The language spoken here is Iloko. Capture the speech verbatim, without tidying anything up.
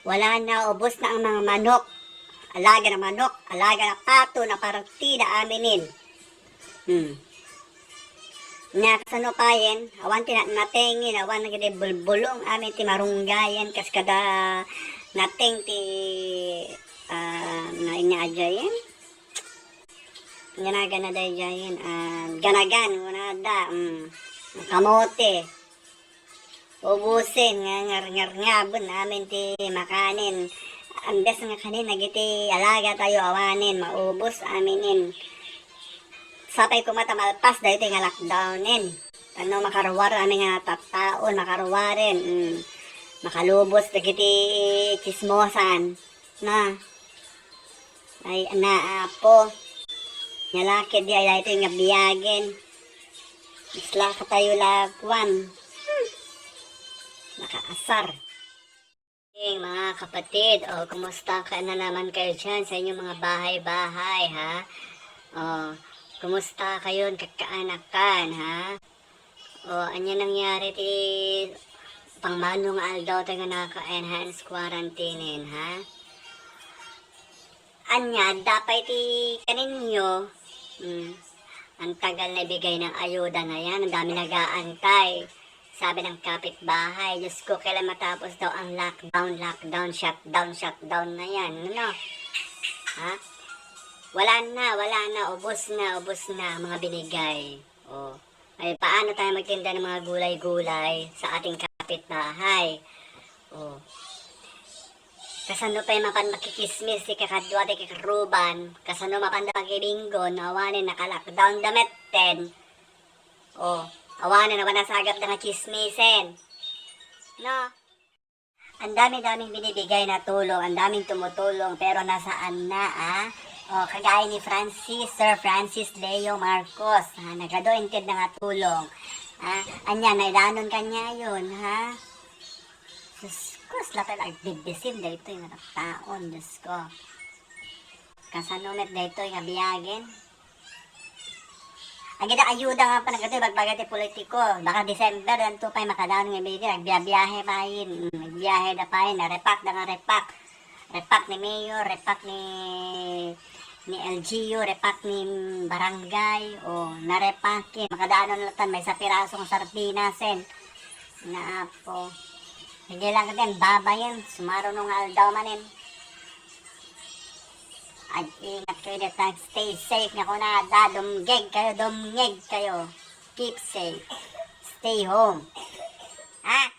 Wala na, ubos na ang mga manok. Alaga na manok, alaga na pato, na partida aminen. Hmm. Nya, kasano payen, awan ti na-, natengen, awan na gidi bulbulong, amin ti marunggayen, kas kada nateng ti, ah, na inya ajayen. Nga nagana dayjayen, ah, ganagan, kunada, mm, kamote. Ubusen nga ngarngarngaben amin ti makanen. Ambes nga kanen dagiti alaga tayo awanen, maubos aminen. Sapay koma ta malpas daytoy nga lockdownen. Tapno makaruar amin nga tattaon, makaruaren, mm, makalubos dagiti chismosan. Na. Ay, na, apo. Nya la ketdi ay daytoy nga biagen. Isla katayo la kuan. Hmm. Makaasar. Hey, mga kapatid, o, kumusta ka na naman kayo dyan sa inyong mga bahay-bahay, ha? O, kumusta kayo, kakaanakan, ha? O, anya nangyari ti pangmano nga aldaw tayo nga naka-enhance quarantine, ha? Anya, adda pay ti kaninyo? Hmm. Ang tagal na ibigay ng ayuda na yan, ang dami nag-aantay. Sabi ng kapitbahay, "Diyos ko, kailan matapos daw ang lockdown, lockdown, shutdown, shutdown na yan." Ano? Ha? Wala na, wala na, ubos na, ubos na ang mga binigay. O, ay, paano tayo magtinda ng mga gulay-gulay sa ating kapitbahay? O, kasano pay mapan makikismis ti kakadua ti kakaruban? Kasano mapan da makibinggo no awanen naka-lockdown da metten? O, awanen, awan nasagap da nga chismisen. No? Ang dami-daming binibigay na tulong, ang daming tumutulong, pero nasaan na, ah? O, kagaya ni Francis, Sir Francis Leo Marcos, ha, nagadu inted na nga tulong. Ah, anya, naidanon kanya yun, ha? Sus ko, sila tayo agbibisin daytoy nga taon, Diyos ko. Kasano met daytoy nga biagen? Agida ayuda nga pa nagkatoy, bagbaga ti politiko. Baka December, danto pay makadanon nga ibigay, nagbiabiahe payen. Mm, nagbiahe da payen, narepak da nga repak. Repak ni Mayor, repak ni, ni L G U, repak ni barangay, o, narepak, eh. Makadanon latan, maysa piraso nga sardinasen. Naapo. Sige lang din, babayen, sumaruno nga aldaw manen. Ag-ingat kayo dita, stay safe nga kunada, dumngeg kayo, dumngeg kayo. Keep safe. Stay home. Ha?